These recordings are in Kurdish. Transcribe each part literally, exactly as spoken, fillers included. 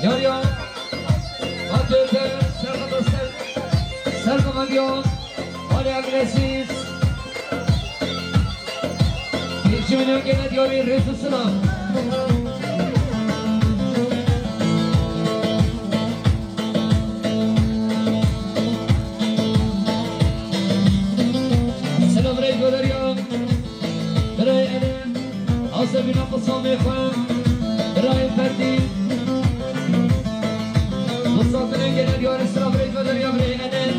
Yar ya, Fatih Öter, Serkan Öster, Serkan Önder, Ali Abdülaziz, Yeşim Ünal gene diyarê rêz û silam. Selam rêz û derya. Birayê Enem, Azebîna qisamê xwe, birayê Ferdî. Misafirin gene diyarê silam rêz û derya birayê Enem.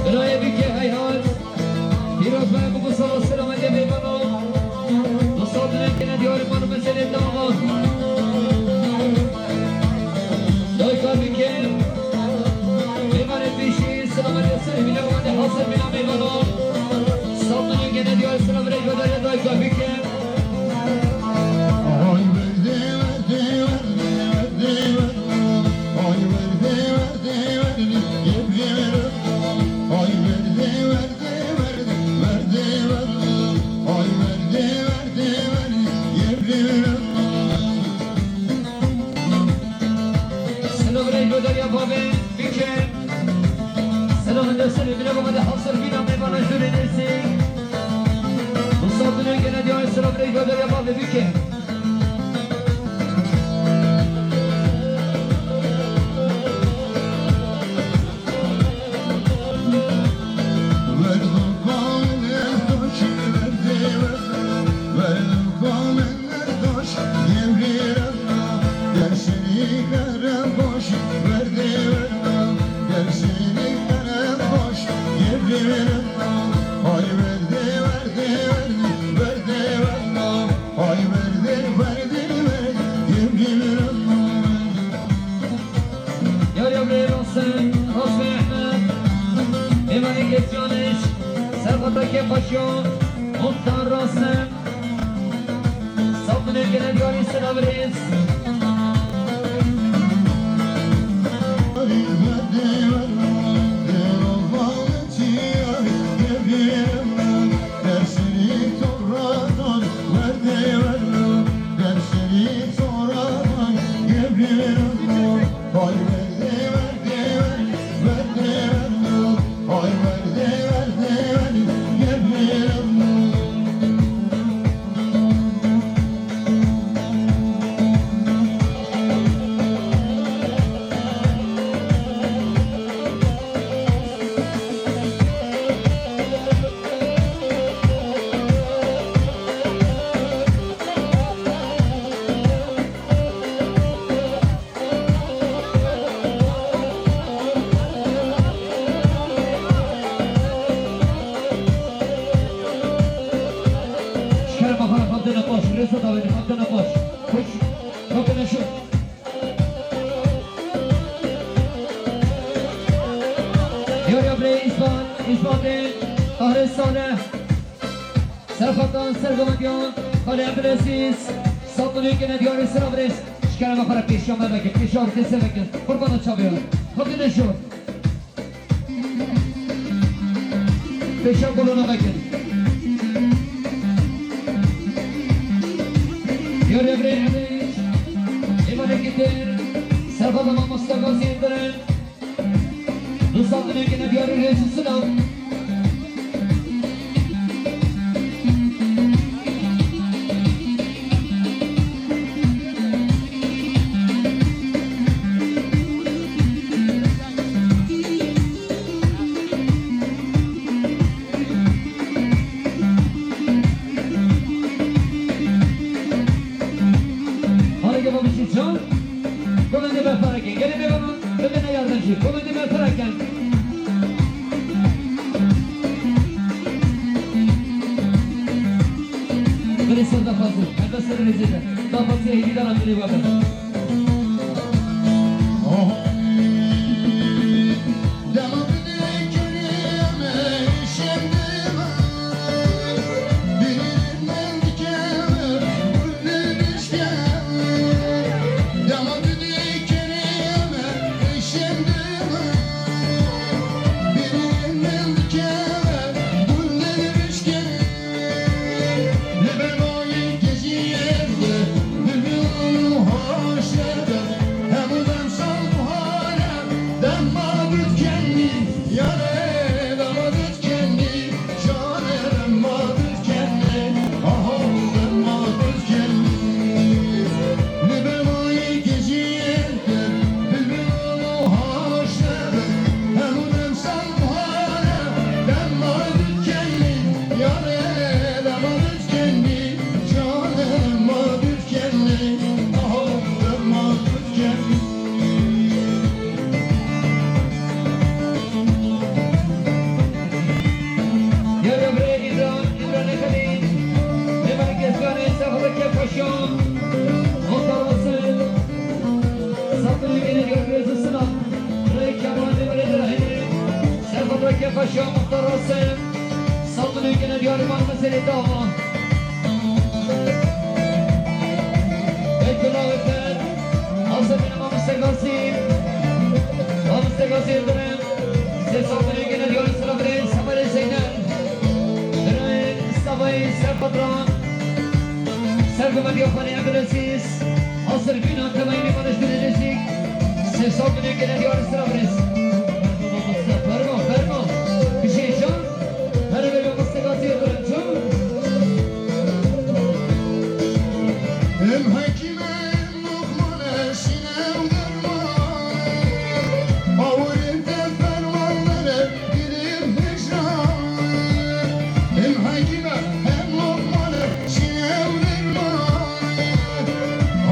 Birayê Bîkê Heyhat. Pîroz be, bi ku sala selametê mêvana. Misafirin gene diyarê mala meselê dama. Dayka Bîkê. Mêvanê pêşî, selametê serê bîne, wade hazir bîna mêvana. Misafirin gene diyarê silam rêz û derya dayka Bîkê. Ay werde, werde, werde, werde, werde. Ay werde, werde, werde, werde, werde. Ay werde, werde, werde, werde, werde. Ay werde, werde, werde, werde, werde. Silav reyno derya bavê Bîkê. Silav hende serê bîne bavê de hazir bîna mêvana jûrê nêzî. Misafirin gene diyarê silav reyno derya bavê Bîkê. Ay werde, werde, werde, yemrî min. Yar yar rê rasin, rast ve Ehmed. Êmanê Kêfcaniş, Serxata Kêfxweşiyo, Muxtar Rasim. Sağ olun, gelen diyarî selam rêz. Şerma xwe xaptene baş, rêza dawêne xaptene baş. Koş, xaptene şut. Yar yar birê Îsvan, Îsvan de, Tahir Salih. Serxatan, Sergovendiyan, Xalê Ebdilezîz, Satmilê gene diyarê sira birêz. Şikere me xwe re pêşiya me veke, pêşiya orkestre veke. Qurbana çavê we. Xwedî neşor. Pêşiya kolona veke. Diyarê birê Ebdilezîz. Êmanekî têr. Serxatan mamoste Gazî Yildirim. Dosta dilekine diyarê rêz û silav. Harika babişi can. Komende berpareke. Gelin bir Bibine yardımcı. Komedi Mert'e gel. Beni sırda fazla. Elbet seni rezil. Daha fazla hediyeler hakkını bakın. Sê sal binê gene diyarî sira birê Semerê Zeynep. Birayê Savayê Serxatra. Serguvendiya xanê Ebdülezîz. Hazir bîna temayî mêvanê ji dilê nêzîk. Sê sal binê gene diyarî sira birê. Ferma, ferma. Bişê can. Her eve yolmazlık atıyor durun can. Em hekîm em Loqmane şîne û dermane, awirên te ferman bere, girê hicrane. Hem hekîme hem Loqmane şîne û dermane,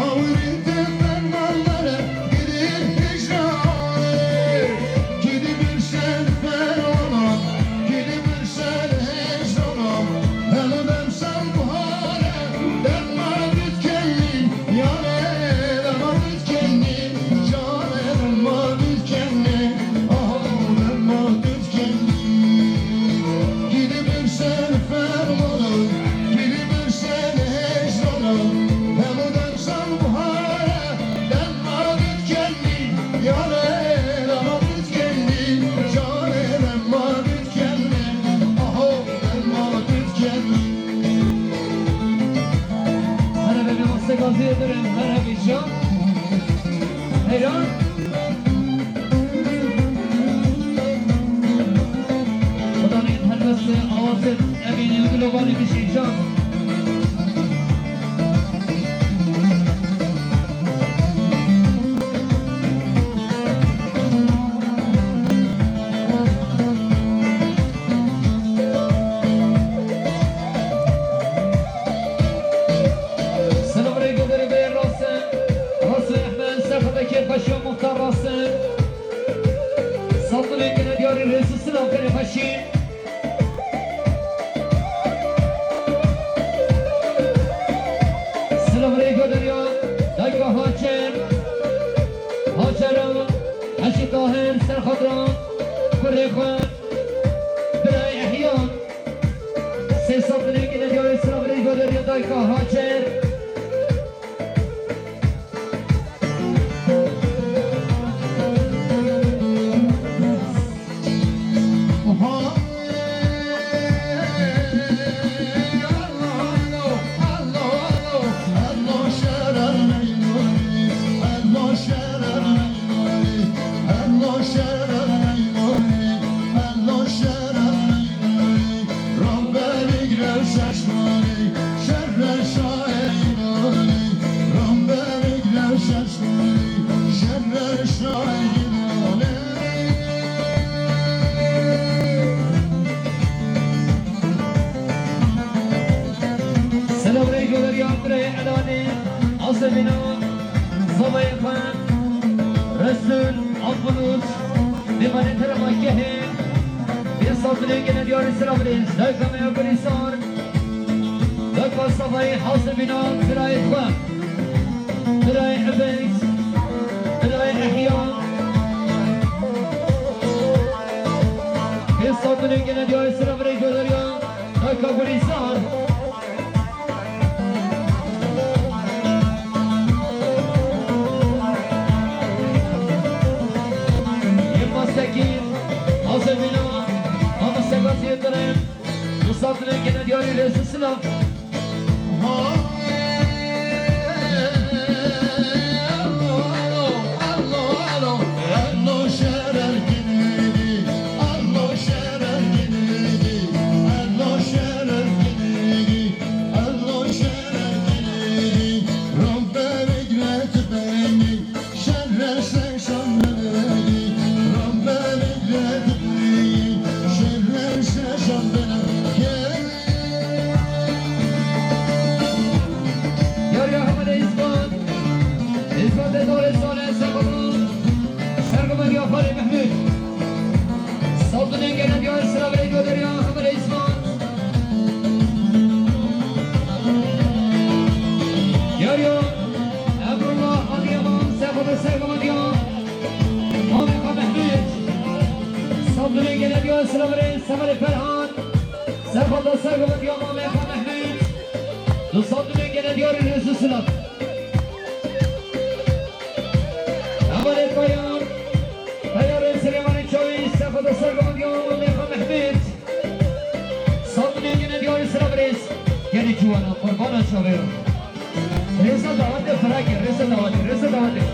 awirên te ferman bere, girê hicrane. Kî dibir şer fermana, kî dibir şer hicrana, hemû dem şew buhare, dema tu dikenî, yare, dema tu dikenî, cane, dema tu dikenî, ah, dema tu dikenî. Kî dibir şer fermana, kî dibir şer hicrana, hemû dem şew buhare, dema tu dikenî, yare, dema tu dikenî, cane, dema tu dikenî, aho, dema tu dikenî. Merhaba, mamoste Gazî Yildirim, merhaba can. Heyran. Xudanê helbest awazê evînê û dilovalî bişî can. Silav rê goderê bê rasin. Rasin Ehmed, Serxwebekê Paşa Muxtar rasin. Saldinê gene diyarî rêz û silav gene xweşî. Silav rê goderiya dayka Hacer. Hacera, Hecî Tahir, Serxatra, kurê xwe, birayê Ehya. Sê saldinê gene diyarî silav rê goderiya dayka Hacer. Selam rê goderiya birê Elanê, Azemîna, zavayê xwe, Resul, Abdulût, mêvanê terema kehê, bê saldinê gene diyarî selam rê, dayka me ya Gulîsar. Dayka Savayê Hazir bîna birayê xwe. Birayê Ebeyd. Birayê Ehya. Hêsa binê gene diyarê sira birê goderiya. Dayka Gulîzar. Yilmaz Tekin. Hazir bîna. Ama Sebat Yildirim. Musafirê gene diyarî rêz û silav. Yar ya Hemed Îzban. Îzban de dore sale sekono. Sergo Medya Xalê Mehmûd. Saldinê gene diyar sira ve göderiya Hemed Îzban. Yar ya Emrullah Adiyaman sekono Sergo Medya. Mamê xwe Mehmûd. Saldinê gene diyar sira ve Semerê Ferhan. Serxwebekê ya mamê xwe Mehmûd. Du saldinê gene diyarî rêz û silav. Hevalê Tayar. Tayarê Silêman Sergovan ya Lêxa Mehmet. Sandinê gene diyarî sira birêz. Gelî ciwana qurbana çavê. Rêza dawetê firake, rêza dawetê, rêza dawetê.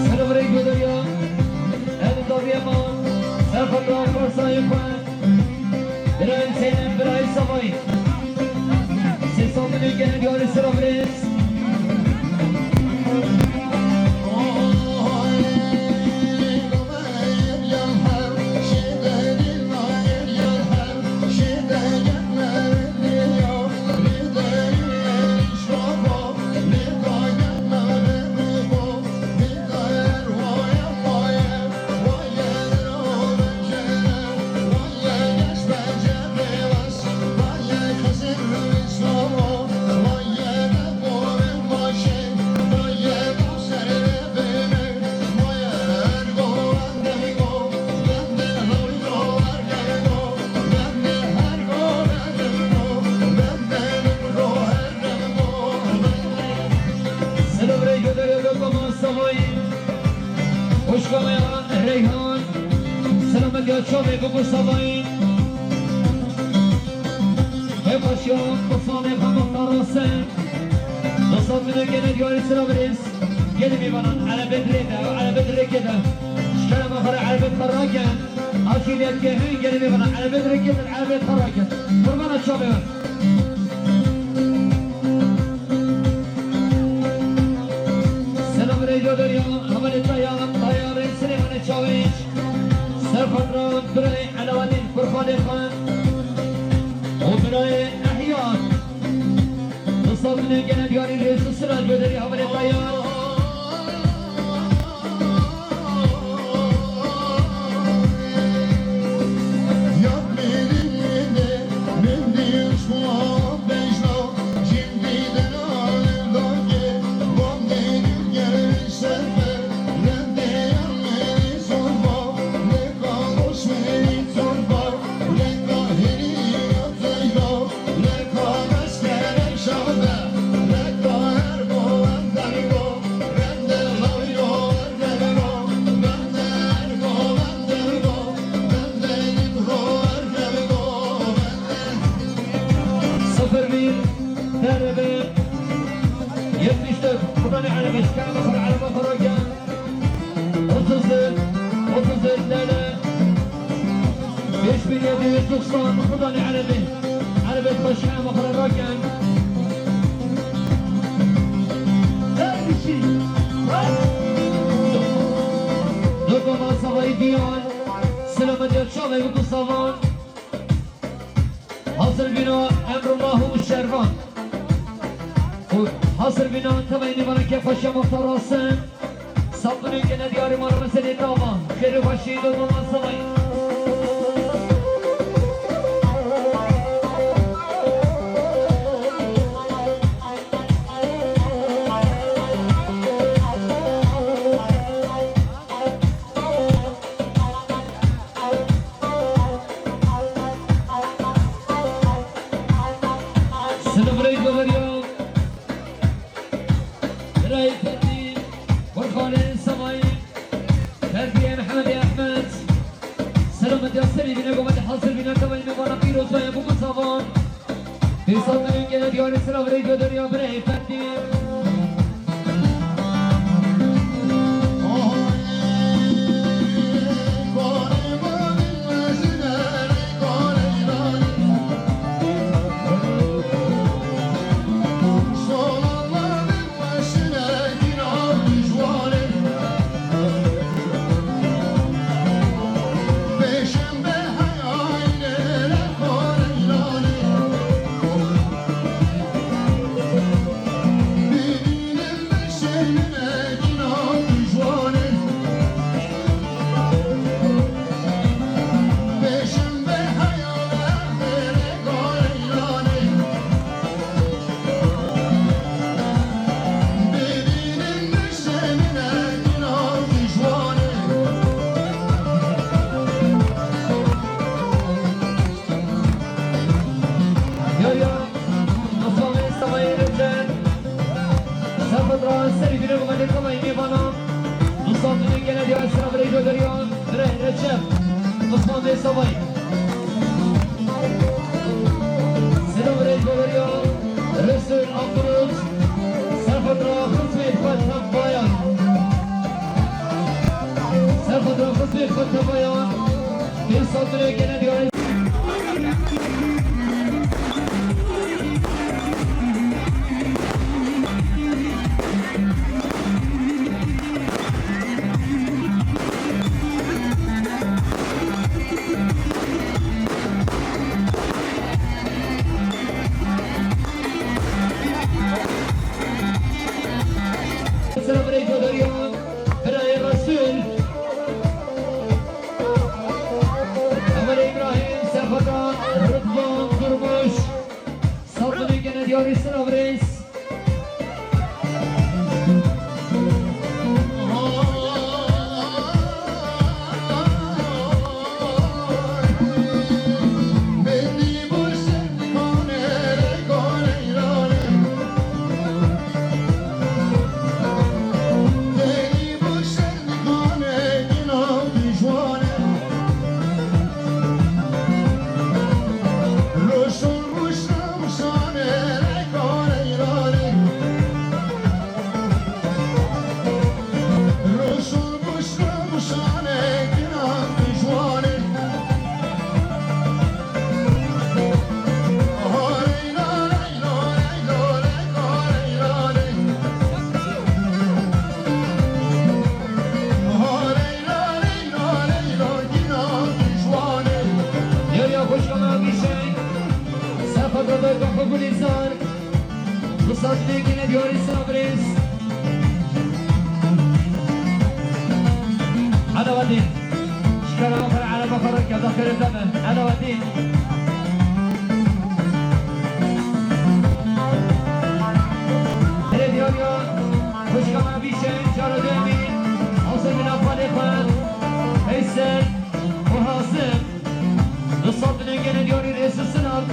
Serverê Goderiya, ev dawiye ma, serfeta Farsayê xwe. Birayê Zeynep, birayê Savayî. Sê sandinê gene diyarî sira birêz. Selam rey gönderiyor Gökhan Savayı. Hoş kalmaya Reyhan. Selamet ya çavê biku Savayî. Ev xweşiya bi salê xwe muxtara se. Dostlar, min gene diyarî sira birêz. Gelê mêvanan, erebet rê de, erebet rêkê de. Ji kerema xwe re erebet xwe rakin. Akîliyet ke hûn gelê mêvanan, erebet rêkê de, erebet xwe rakin. Qurbana çavê we. Selam rey gönderiyor, hevalê taya, taya rê Silêmanê Çawêş. Serfetran, birayê Elaletîn, kurxanê xwe. Û birayê Ehyar. Dostlar, min gene diyarî rêz û silav gönderiyor, hevalê taya. Sıfır bir derbi yetmiş dört. Buradan Araba çıkarma, Araba Karaca. Otuz dört, otuz dört lele. Beş bin yedi yüz doksan, bu da ne arabi? Arabi başkanı Mahara Raken. Her bir şey. Dur baba, savayı diyor. Selamet ya, çal evi bu savan. Hazır bina Emrullah û Şervan. Û hazir bîna tevayî nêvaneke xweşa mafta rasin. Sabunê gene diyarî mara meselê tava. Xêr û xweşî do mama savayî. Sınıf Rey Goveriya. Birayê Ferdî, Burxanê Semayî, Ferdîyê Mihemedê Ehmed. Selamet ya serî bîne, gomet hazir bîne, tevayî mêvana pîroz be, bû ku savan. Dîsa me gene diyarê sira virê göderiya birayê Ferdî. Ambrot, serxwe dira xizmê xwe tevayan. Serxwe dira xizmê xwe tevayan. Pênc sed lirê gene diyarî. Selam aleyküm, Derya. Birayê Resul. Emel İbrahim, Sefada, Rıdvan Durmuş. Saldırı gene diyarî selam reis. Yar ya xweşka me Abîşeng, Serxwe Dada Kafa Gulîzar, Musafirê gene diyarî selam reis. Elaweddin. Şikara xwe ereba xwe reke daxere deme. Elaweddin. Erê diyar ya. Xweşka me Abîşeng, cara duyemî. Hewse bîna xalê xwe. Veysel. Û Hasim. Li Saldinê gene diyarî rêz û silav.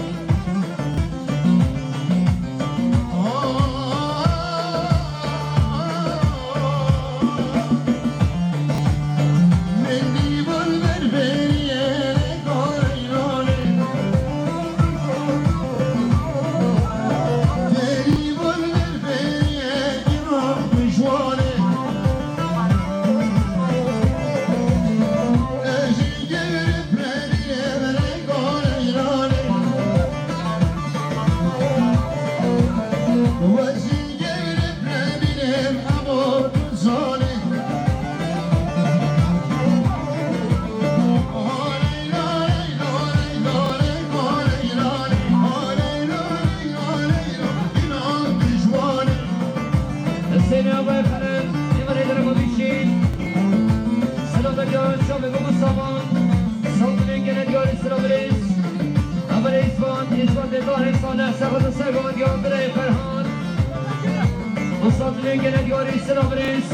Hüseyin Abay Xanım, Emre Dramabişi, Selam Dagyan, Şabe Gugu Saman, Saldırı gene diyarî selam reis. Emre İzvan, İzvan de Tahir Salih, Serhat Servan, Diyar Bire Ferhan. Musafirê gene diyarî selam reis.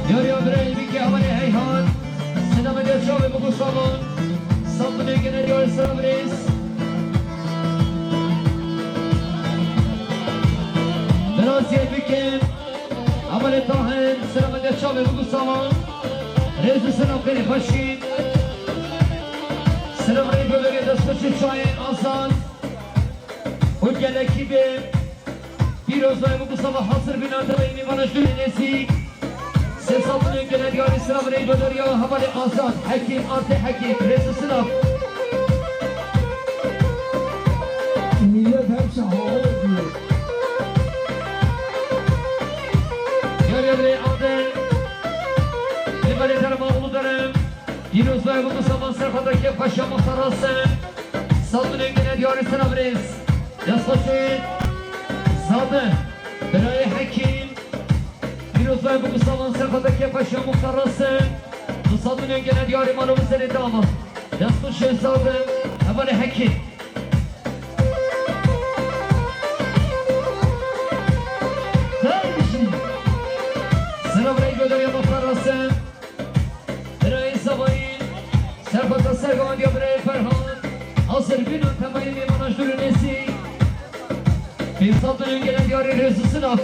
Diyarî Abirey Bikê Amanê Heyhan. Selam ede çavê Mugu Saman. Musafirê gene diyarî selam reis. Beraziyê Bikê Amanê Tahir. Selam ede çavê Mugu Saman. Rêz û selam xêrê xweşî. Selam rê goverê destxweşê çayê Azad. Û gelekî bê pîroz ve bu sabah hazır bîna tevayî mîvana ji dûrê nêzîk. Sê sal bûne gele diyarî silav rê godarî ya hevalê Azad, Hekîm, Artê Hekîm, rêz û silav. Millet hepsi hava diyor. Diyar ya birê Adil, hevalê Derma Ulu Derem, pîroz ve bu sabah serfada kêf xweşiya muxtar Hasan. Saldinê gene diyarî silav rêz. Destxweşê Zade, birayê Hekîm. Pîroz ve bu salan serfada kêf xweşiya muxtar Rasim. Saldinê gene diyarî mala wizerê dama. Destxweşê Zade, hevalê Hekîm. Selam rey godariya muxtar Rasim. Birayê Zebayî, serfata sergawandiya birayê Ferhan, hazir bînin temayî mêmana ji dûr û nêzîk. Pênc sed milyon gele diyarî rêz û silav.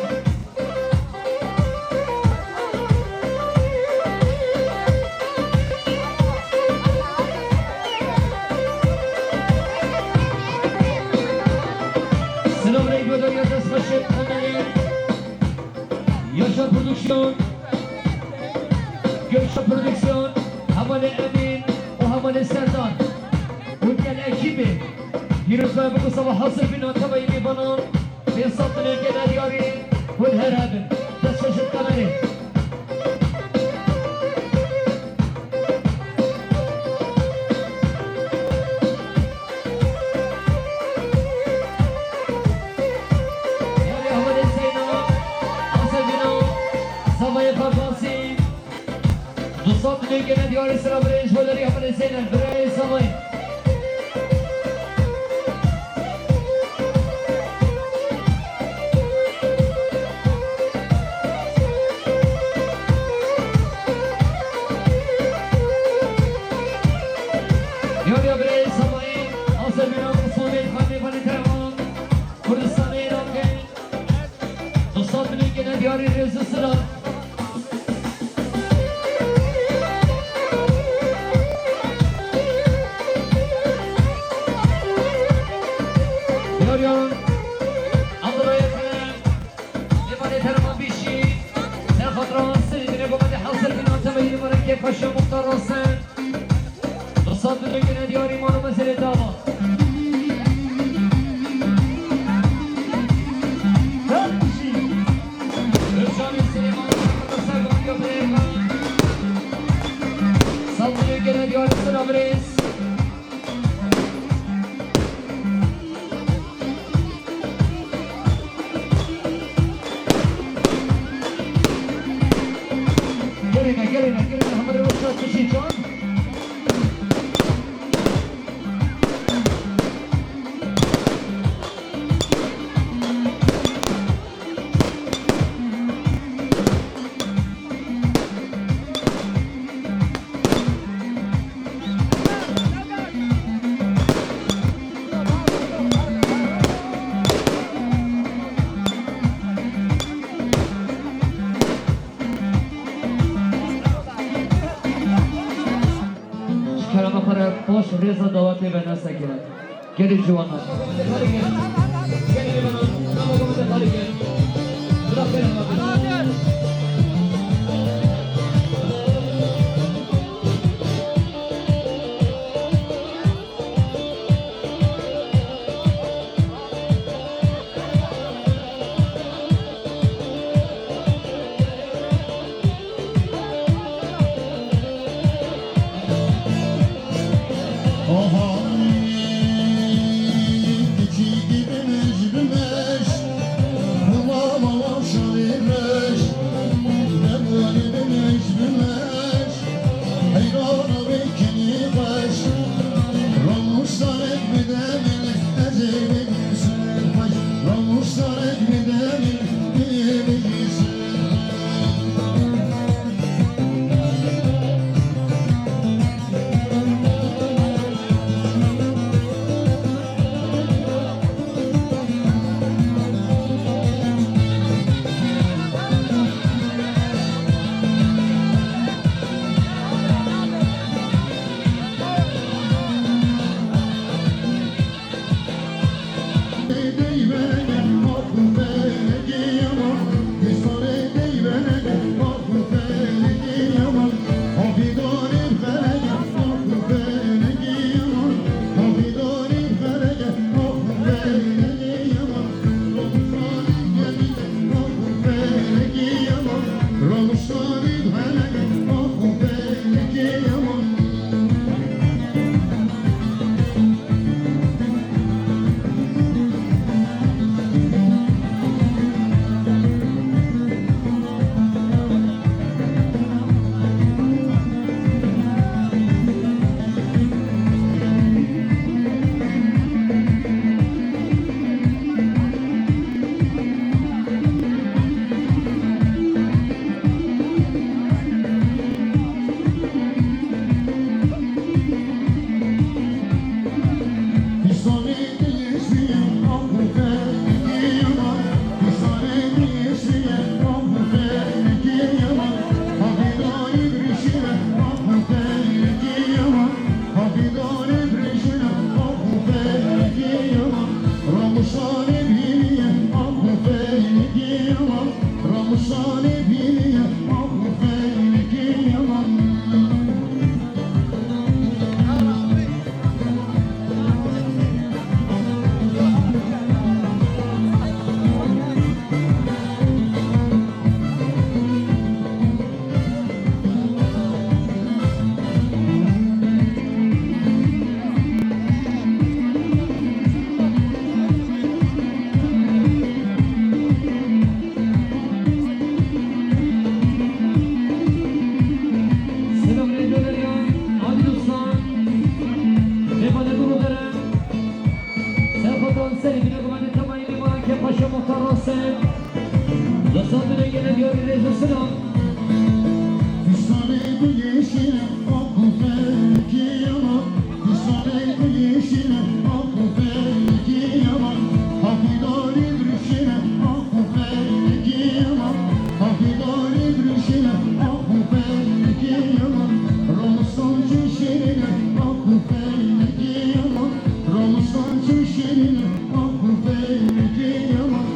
Şêx Emelî, Yaşar Prodüksiyon, Gülşah Prodüksiyon, Hevalê Emîn û Hevalê Serdar. Hûn gel ekîbê pîrozbayê bikin, sava hasil bînin, tevayî mêvanan, pênc sed milyon gene diyarî, hûn her hebin. Dest xweş ji Emelî. Yarê Hevalê Zeynep, Asebîna, Savayê Xakasî. Du sed milyon gene diyarî sira birê ji Holerî Hevalê Zeynep, birê Savayê. Yariya birê Savayê, Azerbaycan, Osmanlî, Xanê, Vanê, Terevan, Kurdistanê, Iraqê, du sed milyon gene diyarî rêz û silav. Yariyan, Abdullah Yeter, Lêvanê Terman Bîşî, ser xatira Sirî dinê gomadê hewser bîna temeyî lêvanê kêfxweşiya muxtar rasin. Fırsat dilekine diyarî mano meselê dava. Özcanî Silêman, Servan Göbreği. Saldırı gene diyarî sıra birêz. Gelêne, gelêne, gelêne, hemî rewşa tişî can. Ji kerema xwe re baş rêza dawetê venase kirin. Gelê ciwanan. Serî bine gumanê temayî mêvanan ke Paşa Muxtar Rasim. Dostan, dûnê gele diyarî rêz û silam. Fistanê gul yeşîl e, ak û felekî yaman. Fistanê gul yeşîl e, ak û felekî yaman. Hafîdarî dirişîn e, ak û felekî yaman. Hafîdarî dirişîn e, ak û felekî yaman. Rawestan çi şîrîn e, ak û felekî yaman. Rawestan çi şîrîn e, ak û felekî yaman.